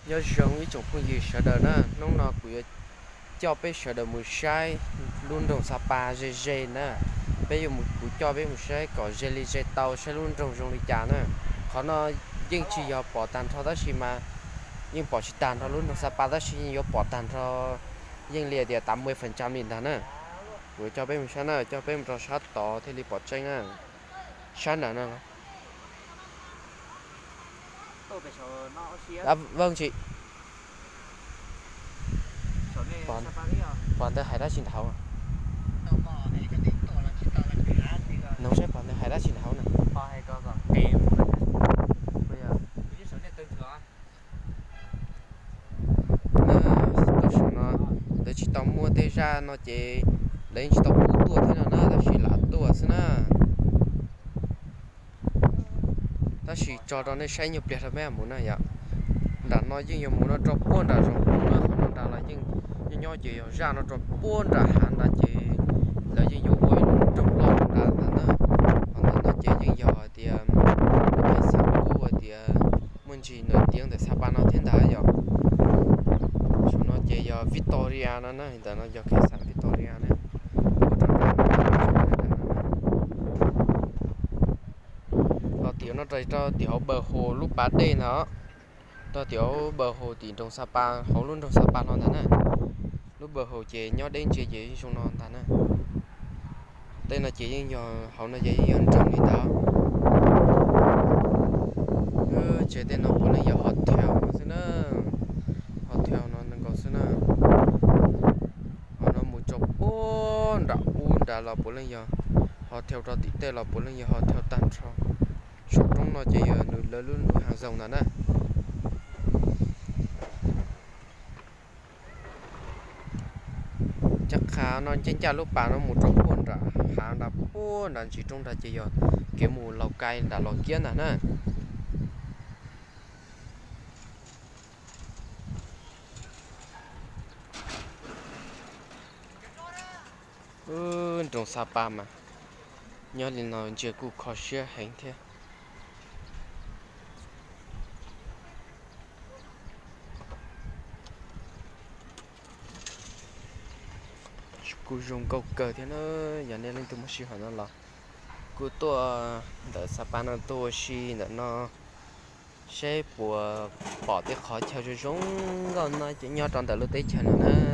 Nyob zoo ib tsoom phooj ywg sawv daws na, hnub no kuv yuav coj peb sawv daws mus saib lub nroog Xab Pas ze ze na. Peb yuav mus, kuv coj peb mus saib kom ze li ze tau, saib lub nroog zoo li cas na. Qhov no yeej tsis yog pom tag nrho tab sis mas, yeej pom tsis tag nrho lub nroog Xab Pas tab sis yeej yuav pom tag nrho, yeej li tias tav npua fam tsam li ntag na. Kuv coj peb mus saib na, coj peb mus rau sab tod thiaj li pom tseeb na. Sab nram no. Vwj tsi, pog ntawd hais dab tsi ntawd hauv? Noog saib pog ntawd hais dab tsi ntawd hauv na. Tam sim no lawv tsis tau muaj tej zaj no ces lawv yeej tsis tau pub tuaj thiab no na, tab sis lam tuaj xwb na. Tab sis tso rau nej saib nyuag pliag rau peb mus na yom. Nram no yeej yog mus no rau puag nram zoov no, qhov no nram los yeej nyob nyob ces yog zaj no rau puag nram hav nrad ces lawv yeej yuav ua ib lub nroog loj nrad ntawd na. Qhov ntawd no ces yeej yog hais tias, xav kuj hais tias muaj ntsis nws tiav ntawm Xab Pas no thiab ntag yom. Saum no ces yog Victoria no na, ntawm no yog kev xam Victoria na. Los tias no rau tim hauv Npaws Haus lub pas dej ntag. Rau tim hauv Npaws Haus tim nroog Xab Pas, hauv lub nroog Xab Pas no ntag na. Lub Npaws Haus ces nyob deb ntsia ces zoo no ntag na. Tej no ces yeej yog, hauv no ces yeej yog nroog li ntawd. Tsev tej no puav leej yog hotel no xwb na. Hotel no nkaus xwb na. Hauv no mus rau puag nram ub nrad los puav leej yog hotel, rau tim tej los puav leej yog hotel tag nrho. Saum roob no ces yog nws lawv lub nroog Hav Zoov ntag na. Cov qhav no ncaj ncaj lub pas no mus rau puag nram hav nrad, puag nram ntsis roob nrad ces yog kev mus Laus Kais nram Los Kiab ntag na. Nroog Xab Pas mas nyob li no ntsia kuj kho siab heev thiab. Kuj zoo nkauj kawg thiab na. Yog nej leej twg muaj sij hawm no los kuj tuaj ntawm Xab Pas no tuaj ua si ntawm no, seb puas pom tej qhov chaw zoo zoo nkauj no ces nyob rau ntawm lub teb chaws no na.